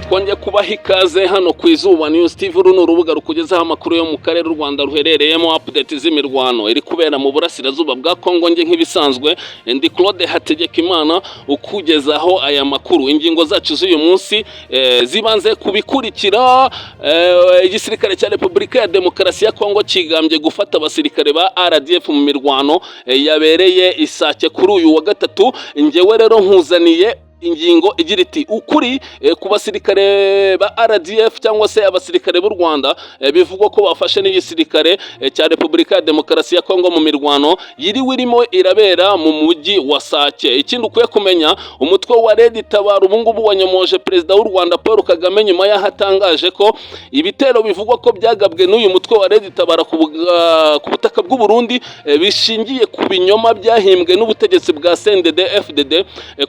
Twongeye kubaha ikaze hano ku Izuba News TV. Uru ni urubuga rukugezaho amakuru yo mu karere u Rwanda ruherereyemo, update z'imirwano iri kubera mu burasirazuba bwa Kongo. Nge nk'ibisanzwe ndi Claude Hategekimana ukugezaho aya makuru. Ingingo zacu z'uyu munsi zibanze kubikurikira: igisirikare cya Repubulika ya Demokarasi ya Kongo kigambye gufata abasirikare ba RDF mu mirwano yabereye Isake kuri uyu wa gatatu. Ngewe rero nkuzaniye ingingo igira iti: "Ukuri ku basirikare ba RDF cyangwa se abasirikare b'u Rwanda bivugwa ko bafashe n'igisirikare cya Repubulika ya Demokarasi ya Kongo mu mirwano yiriwe irimo irabera mu mujyi wa Sake." Ikindi ukwiye kumenya, umutwe wa Red Tabara ubu ngubu wanyomoje Perezida w'u Rwanda Paul Kagame nyuma y'aho atangaje ko ibitero bivugwa ko byagabwe n'uyu mutwe wa Red Tabara ku butaka bw'u Burundi bishingiye ku binyoma byahimbwe n'ubutegetsi bwa CNDD FDD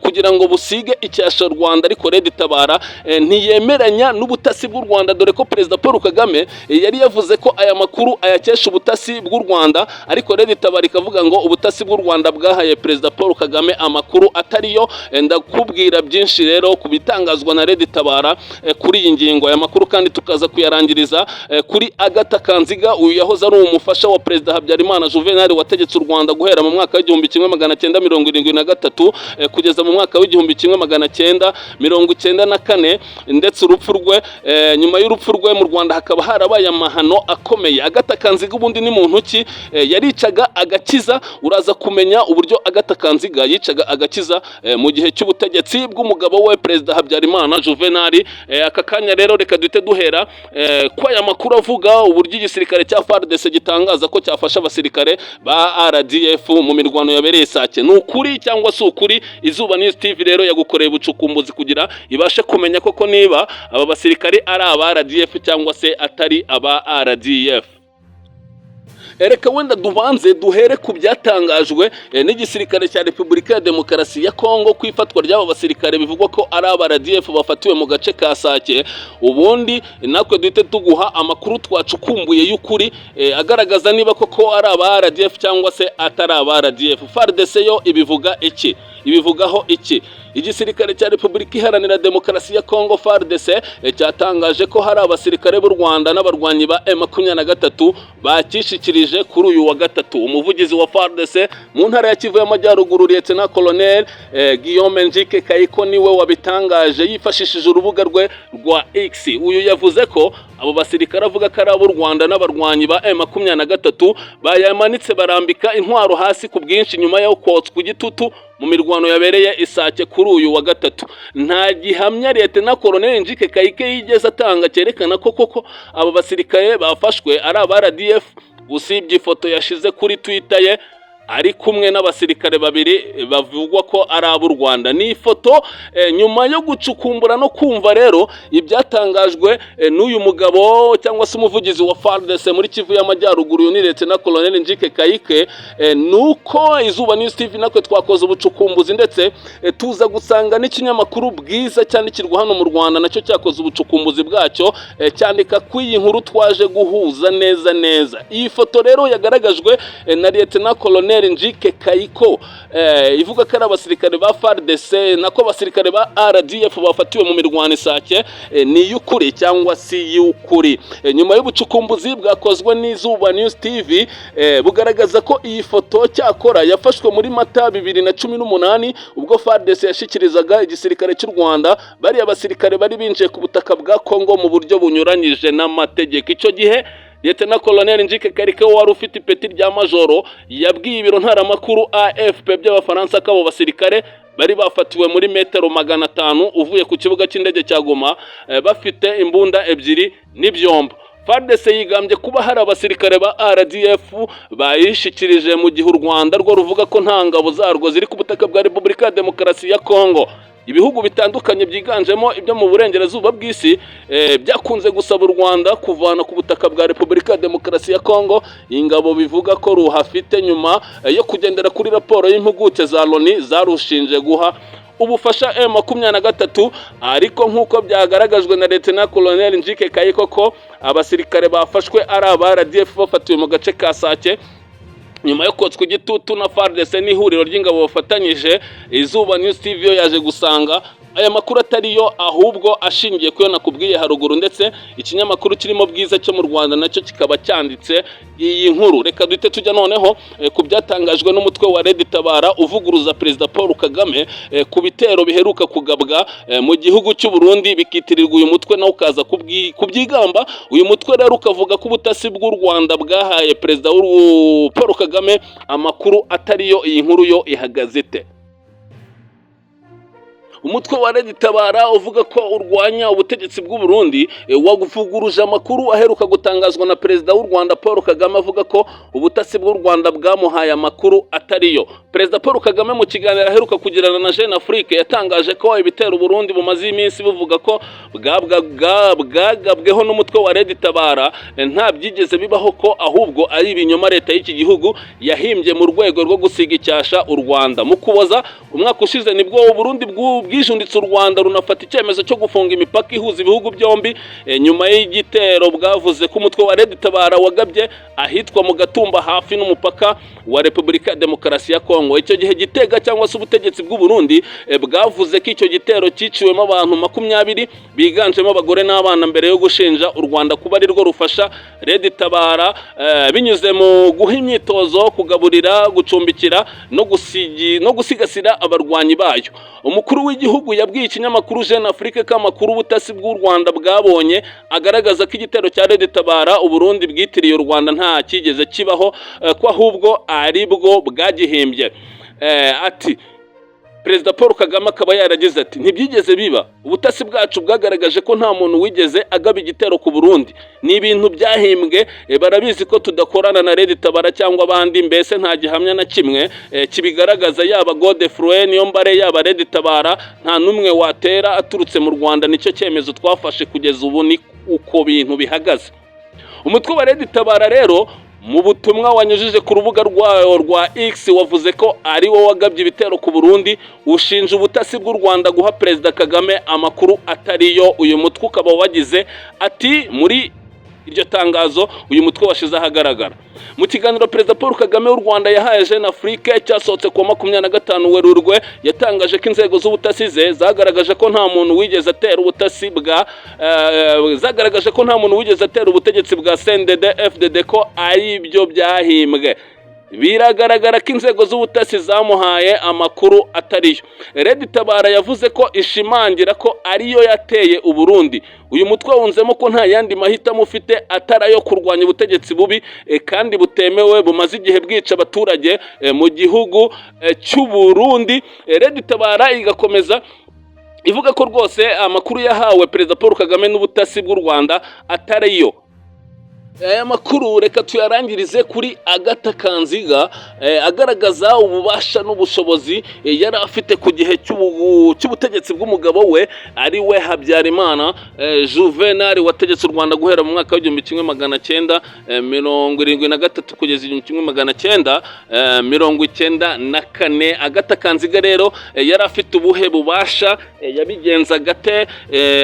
kugira ngo busige icyasha Rwanda. Ariko Red Tabara ntiyemeranya n'ubutasi bw'u Rwanda, dore ko Perezida Paul Kagame yari yavuze ko aya makuru ayakesha ubutasi bw'u Rwanda, ariko Red Tabara ikavuga ngo ubutasi bw'u Rwanda bwahaye Perezida Paul Kagame amakuru atariyo. Ndakubwira byinshi rero ku bitangazwa na Red Tabara kuri iyi ngingo. Aya makuru kandi tukaza kuyarangiriza kuri Agatha Kanziga. Uyu yahoze ari umufasha wa Perezida Habyarimana Juvenal wategetse u Rwanda guhera mu mwaka w'1973 kugeza mu mwaka w'1994, ndetse urupfu rwe, nyuma y'urupfu rwe mu Rwanda hakaba harabaye amahano akomeye. Agatha Kanziga ubundi ni muntu ki? Yaricaga agakiza. Uraza kumenya uburyo Agatha Kanziga yicaga agakiza mu gihe cy'ubutegetsi bw'umugabo we Perezida Habyarimana Juvenal. Aka kanya rero reka duhite duhera ko aya makuru avuga uburyo igisirikare cya FARDC gitangaza ko cyafashe abasirikare ba RDF mu mirwano yabereye Sake. Ni ukuri cyangwa si ukuri? Izuba News TV rero yagukoreye ubucukumbuzi kugira ibashe kumenya koko niba aba basirikare ari aba RDF cyangwa se atari aba RDF. Reka wenda dubanze duhere ku byatangajwe n'igisirikare cya Repubulika ya Demokarasi ya Kongo ku ifatwa ry'aba basirikare bivugwa ko ari aba RDF bafatiwe mu gace ka Sake, ubundi natwe duhite tuguha amakuru twacukumbuye y'ukuri agaragaza niba koko ari aba RDF cyangwa se atari aba RDF. FARDC yo ibivuga iki? Ibivugaho iki? Igisirikare cya Repubulika Iharanira Demokarasi ya Kongo, FARDC, cyatangaje ko hari abasirikare b'u Rwanda n'abarwanyi ba M23 bakishikirije kuri uyu wa gatatu. Umuvugizi wa FARDC mu ntara ya Kivu y'Amajyaruguru, Lieutenant Colonel Guillaume Njike Kayiko, niwe wabitangaje yifashishije urubuga rwe rwa X. Uyu yavuze ko abo basirikare avuga ko ari ab'u Rwanda n'abarwanyi ba M23 bayamanitse, barambika intwaro hasi ku bwinshi nyuma yo kotswa igitutu mu mirwano yabereye Isake kuri uyu wa gatatu. Nta gihamya Lieutenant Colonel Njike Kayike yigeze atanga cyerekana ko koko abo basirikare bafashwe ari aba RDF, usibye ifoto yashize kuri Twitter ye ari kumwe n'abasirikare babiri bavugwa ko ari ab'u Rwanda. Ni ifoto nyuma yo gucukumbura no kumva rero ibyatangajwe n'uyu mugabo cyangwa se umuvugizi wa FARDC muri Kivu y'Amajyaruguru, ni Lieutenant Colonel Njike Kayike, nuko Izuba News TV natwe twakoze ubucukumbuzi, ndetse tuza gusanga n'ikinyamakuru Bwiza cyandikirwa hano mu Rwanda nacyo cyakoze ubucukumbuzi bwacyo, cyandika ku iyi nkuru. Twaje guhuza neza neza. Iyi foto rero yagaragajwe na Lieutenant Colonel Njike Kayiko ivuga ko ari abasirikare ba FARDC, nako abasirikare ba RDF bafatiwe mu mirwano Isake, ni iy'ukuri cyangwa si iy'ukuri? Nyuma y'ubucukumbuzi bwakozwe n'Izuba News TV, bugaragaza ko iyi foto cyakora yafashwe muri Mata 2018, ubwo FARDC yashikirizaga igisirikare cy'u Rwanda bariya basirikare bari binjiye ku butaka bwa Kongo mu buryo bunyuranyije n'amategeko. Icyo gihe Lieutenant Colonel Njike Kayiko wari ufite ipeti rya majoro yabwiye ibiro ntaramakuru AFP by'Abafaransa ko abo basirikare bari bafatiwe muri metero 500 uvuye ku kibuga cy'indege cya Goma, bafite imbunda ebyiri n'ibyombo. FARDC yigambye kuba hari abasirikare ba RDF bayishikirije, mu gihe u Rwanda rwo ruvuga ko nta ngabo zarwo ziri ku butaka bwa Repubulika ya Demokarasi ya Kongo. Ibihugu bitandukanye byiganjemo ibyo mu burengerazuba bw'isi byakunze gusaba u Rwanda kuvana ku butaka bwa Repubulika ya Demokarasi ya Kongo ingabo bivuga ko ruhafite, nyuma yo kugendera kuri raporo y'impuguke za Loni zarushinje guha ubufasha M23. Ariko nk'uko byagaragajwe na Lieutenant Colonel Njike Kayiko ko abasirikare bafashwe ari aba RDF bafatiwe mu gace ka Sake nyuma yo kotswa igitutu na FARDC n'ihuriro ry'ingabo bafatanyije, Izuba News TV yo yaje gusanga Aya makuru atariyo, ahubwo ashingiye ku yo nakubwiye haruguru, ndetse ikinyamakuru kirimo Bwiza cyo mu Rwanda nacyo kikaba cyanditse iyi nkuru. Reka duhite tujya noneho ku byatangajwe n'umutwe wa Red Tabara uvuguruza Perezida Paul Kagame ku bitero biheruka kugabwa mu gihugu cy'u Burundi, bikitirirwa uyu mutwe, nawe ukaza kubyigamba. Uyu mutwe rero ukavuga ko ubutasi bw'u Rwanda bwahaye Perezida Paul Kagame amakuru atariyo. Iyi nkuru yo ihagaze ite? Umutwe wa Red Tabara uvuga ko urwanya ubutegetsi bw'u Burundi wavuguruje amakuru aheruka gutangazwa na Perezida w'u Rwanda Paul Kagame, avuga ko ubutasi bw'u Rwanda bwamuhaye amakuru atariyo. Perezida Paul Kagame, mu kiganiro aheruka kugirana na Jeune Afrique, yatangaje ko ibitero Burundi bumaze iminsi buvuga ko bwagabweho n'umutwe wa Red Tabara nta byigeze bibaho, ko ahubwo ari ibinyoma leta y'iki gihugu yahimbye mu rwego rwo gusiga icyasha u Rwanda. Mu Kuboza umwaka ushize nibwo u Burundi bwijunditse u Rwanda, runafata icyemezo cyo gufunga imipaka ihuza ibihugu byombi, nyuma y'igitero bwavuze ko umutwe wa Red Tabara wagabye ahitwa mu Gatumba, hafi n'umupaka wa Repubulika ya Demokarasi ya Kongo. Icyo gihe Gitega cyangwa se ubutegetsi bw'u Burundi bwavuze ko icyo gitero cyiciwemo abantu 20 biganjemo abagore n'abana, mbere yo gushinja u Rwanda kuba ari rwo rufasha Red Tabara binyuze mu guha imyitozo, kugaburira, gucumbikira no gusigasira abarwanyi bayo. Umukuru w'igihugu yabwiye ikinyamakuru Jeune Afrique ko amakuru ubutasi bw'u Rwanda bwabonye agaragaza ko igitero cya Red Tabara Uburundi bwitiriye u Rwanda nta cyigeze kibaho, ko ahubwo ari bwo bwagihimbye. Ati Perezida Paul Kagame akaba yaragize ati: "Ntibyigeze biba. Ubutasi bwacu bwagaragaje ko nta muntu wigeze agaba igitero ku Burundi. Ni ibintu byahimbwe. Barabizi ko tudakorana na Red Tabara cyangwa abandi. Mbese nta gihamya na kimwe kibigaragaza. Yaba Godefroid Niyombare, yaba Red Tabara, nta n'umwe watera aturutse mu Rwanda. Nicyo cyemezo twafashe. Kugeza ubu ni uko bintu bihagaze." Umutwe wa Red Tabara rero, mu butumwa wanyujije ku rubuga rwayo rwa X, wavuze ko ari wo wagabye ibitero ku Burundi, ushinja ubutasi bw'u Rwanda guha Perezida Kagame amakuru atariyo. Uyu mutwe ukaba wagize ati muri iryo tangazo uyu mutwe washize ahagaragara: "Mu kiganiro Perezida Paul Kagame w'u Rwanda yahaye Jeune Afrique cyasohotse ku wa 25 Werurwe, yatangaje ko inzego z'ubutasi ze zagaragaje ko nta muntu wigeze atera ubutasi bwa zagaragaje ko nta muntu wigeze atera ubutegetsi bwa CNDD FDD, ko ari ibyo byahimbwe. Biragaragara ko inzego z'ubutasi zamuhaye amakuru atariyo." Red Tabara yavuze ko ishimangira ko ariyo yateye Uburundi. Uyu mutwe wunzemo ko nta yandi mahitamo ufite atari ayo kurwanya ubutegetsi bubi kandi butemewe bumaze igihe bwica abaturage mu gihugu cy'u Burundi. Red Tabara igakomeza ivuga ko rwose amakuru yahawe Perezida Paul Kagame n'ubutasi bw'u Rwanda atariyo. Aya makuru reka tuyarangirize kuri Agatha Kanziga, agaragaza ububasha n'ubushobozi yari afite ku gihe cy'ubutegetsi bw'umugabo we, ari we Habyarimana Juvenal, wategetse u Rwanda guhera mu mwaka w'1973 kugeza 1994. Agatha Kanziga rero yari afite ubuhe bubasha? Yabigenzaga ate?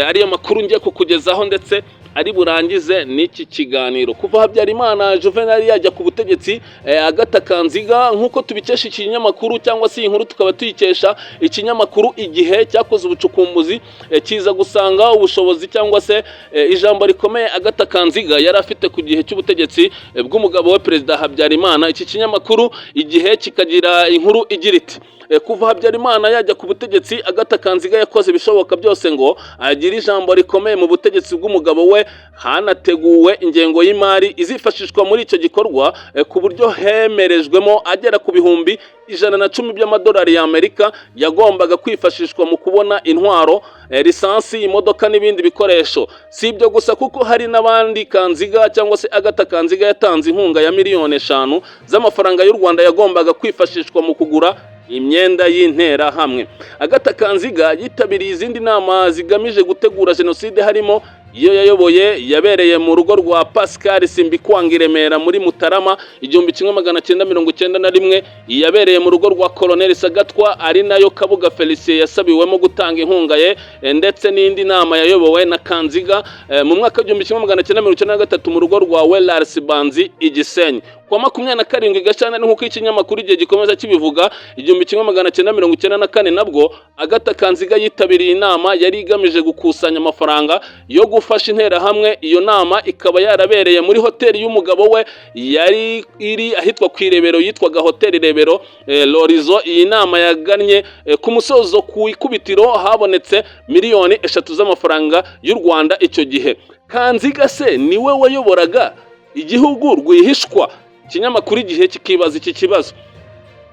Ariyo makuru ngiye kukugezaho, ndetse ari burangize n'iki kiganiro. Kuva Habyarimana Juvenal yajya ku butegetsi, Agatha Kanziga, nk'uko tubikesha ikinyamakuru, cyangwa se iyi nkuru tukaba tuyikesha ikinyamakuru Igihe cyakoze ubucukumbuzi, kiza gusanga ubushobozi cyangwa se ijambo rikomeye Agatha Kanziga yari afite ku gihe cy'ubutegetsi bw'umugabo we Perezida Habyarimana. Iki kinyamakuru Igihe kikagira inkuru igira iti: "Kuva Habyarimana yajya ku butegetsi, Agatha Kanziga yakoze ibishoboka byose ngo agire ijambo rikomeye mu butegetsi bw'umugabo we. Hanateguwe ingengo y'imari izifashishwa muri icyo gikorwa, ku buryo hemerejwemo agera ku 110,000 by'amadolari y'Amerika yagombaga kwifashishwa mu kubona intwaro, lisansi, imodoka n'ibindi bikoresho. Si ibyo gusa, kuko hari n'abandi Kanziga cyangwa se Agatha Kanziga yatanze inkunga ya miliyoni 5 z'amafaranga y'u Rwanda yagombaga kwifashishwa mu kugura imyenda y'Interahamwe. Agatha Kanziga yitabiriye izindi nama zigamije gutegura jenoside, harimo iyo yayoboye yabereye mu rugo rwa Pascal Simbikwanga i Remera muri Mutarama 1991, yabereye mu rugo rwa Colonel Sagatwa, ari nayo Kabuga Felicien yasabiwemo gutanga inkunga ye, ndetse n'indi nama yayobowe na Kanziga mu mwaka w'1993 mu rugo rwa Wellars Banzi i Gisenyi. Kuwa 27 Gashyantare, nk'uko ikinyamakuru Igihe gikomeza kibivuga, 1994, nabwo Agatha Kanziga yitabiriye inama yari igamije gukusanya amafaranga yo gufasha Interahamwe. Iyo nama ikaba yarabereye muri hoteli y'umugabo we yari iri ahitwa ku Irebero, yitwaga Hoteli Rebero Lorizo. Iyi nama yagannye ku musozo. Ku ikubitiro habonetse miliyoni 3 z'amafaranga y'u Rwanda icyo gihe. Kanziga se niwe wayoboraga igihugu rwihishwa? Ikinyamakuru Igihe kikibaza iki kibazo.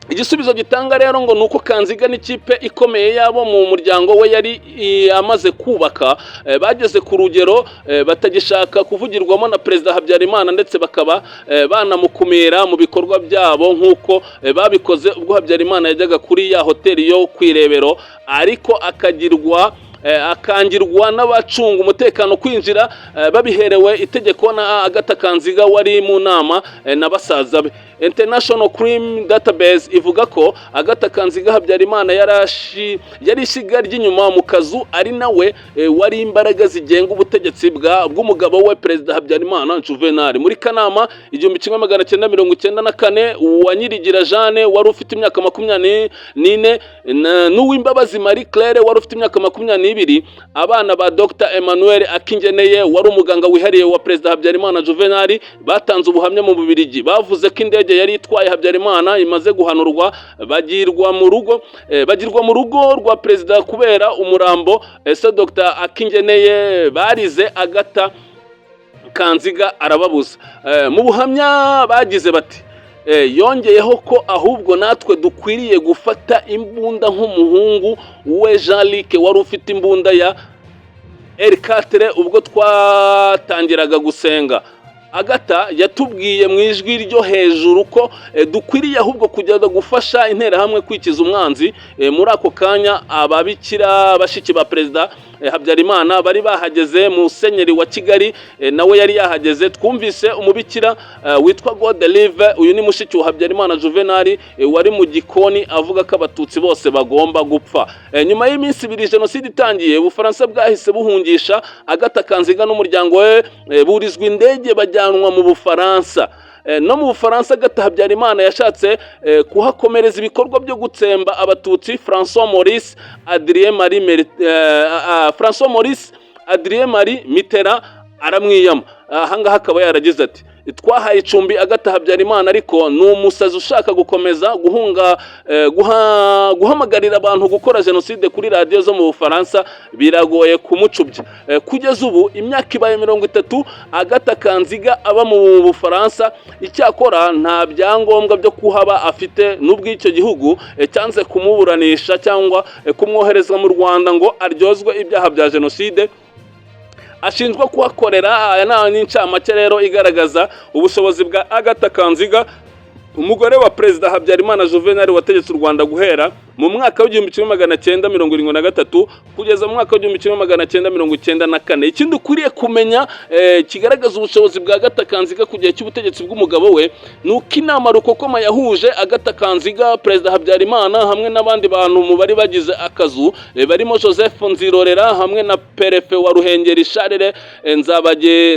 Igisubizo gitanga rero ngo ni uko Kanziga n'ikipe ikomeye yabo mu muryango we yari amaze kubaka bageze ku rugero batagishaka kuvugirwamo na Perezida Habyarimana, ndetse bakaba banamukumira mu bikorwa byabo, nk'uko babikoze ubwo Habyarimana yajyaga kuri ya hoteli yo ku Irebero, ariko akangirwa n'abacunga umutekano kwinjira babiherewe itegeko na Agatha Kanziga wari mu nama na basaza be. International Crime Database ivuga ko Agatha Kanziga Habyarimana yari ishyiga ry'inyuma mu kazu, ari nawe wari imbaraga zigenga ubutegetsi bw'umugabo we, Perezida Habyarimana Juvenal. Muri Kanama 1994, Uwanyirigira Jeanne wari ufite imyaka 24 n'Uwimbabazi Marie Claire wari ufite imyaka 22, abana ba Dr Emmanuel Akingeneye wari umuganga wihariye wa Perezida Habyarimana Juvenal, batanze ubuhamya mu Bubiligi. Bavuze ko indege yari itwaye Habyarimana imaze guhanurwa, bagirwa mu rugo rwa perezida kubera umurambo se Dr Akingeneye barize, Agatha Kanziga arababuza. Mu buhamya bagize bati: "Yongeyeho ko ahubwo natwe dukwiriye gufata imbunda nk'umuhungu we Jean Luc wari ufite imbunda ya R4 ubwo twatangiraga gusenga. Agatha yatubwiye mu ijwi ryo hejuru ko dukwiriye ahubwo kujya gufasha Interahamwe kwikiza umwanzi. Muri ako kanya ababikira bashiki ba Perezida Habyarimana bari bahageze, Musenyeri wa Kigali nawe yari yahageze. Twumvise umubikira witwa Godelive, uyu ni mushiki wa Habyarimana Juvenal, wari mu gikoni avuga ko Abatutsi bose bagomba gupfa." Nyuma y'iminsi 2 jenoside itangiye, Ubufaransa bwahise buhungisha Agatha Kanziga n'umuryango we, burizwa indege bajyanwa mu Bufaransa. No mu Bufaransa Agatha Habyarimana yashatse kuhakomereza ibikorwa byo gutsemba Abatutsi. François Maurice Adrien Marie Mitterrand aramwiyama. Ahangaha akaba yaragize ati: "Twahaye icumbi Agatha Habyarimana, ariko ni umusazi ushaka gukomeza guhunga guhamagarira abantu gukora jenoside kuri radiyo zo mu Bufaransa. Biragoye kumucubya." Kugeza ubu imyaka ibaye 30 Agatha Kanziga aba mu Bufaransa. Icyakora nta byangombwa byo kuhaba afite, n'ubw'icyo gihugu cyanze kumuburanisha cyangwa kumwohereza mu Rwanda ngo aryozwe ibyaha bya jenoside ashinjwa kuhakorera. Aya ni incamake rero igaragaza ubushobozi bwa Agatha Kanziga, umugore wa Perezida Habyarimana Juvenal, wategetse u Rwanda guhera mu mwaka w'1973 kugeza mu mwaka w'1994. Ikindi ukwiriye kumenya kigaragaza ubushobozi bwa Agatha Kanziga ku gihe cy'ubutegetsi bw'umugabo we ni uko inama rukokoma yahuje Agatha Kanziga, Perezida Habyarimana hamwe n'abandi bantu mu bari bagize akazu barimo Joseph Nzirorera hamwe na perefe wa Ruhengeri Charles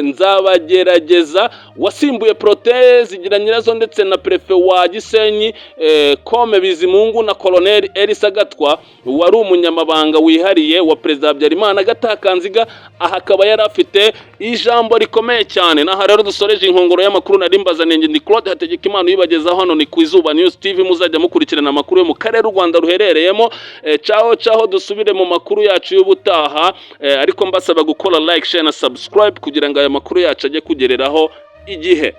Nzabagerageza wasimbuye Protais Zigiranyirazo, ndetse na perefe wa Gisenyi Kome Bizimungu na Colonel Elisa Gatwa wari umunyamabanga wihariye wa Perezida Habyarimana. Agatha Kanziga aha akaba yari afite ijambo rikomeye cyane. Naha rero dusoreje inkongoro y'amakuru nari mbazaniye. Ndi Claude Hategekimana uyibagezaho. Hano ni ku Izuba News TV, muzajya mukurikirana amakuru yo mu karere u Rwanda ruherereyemo. Caho caho, dusubire mu makuru yacu y'ubutaha, ariko mbasaba gukora like, share na subscribe kugira ngo aya makuru yacu ajye kugereraho igihe.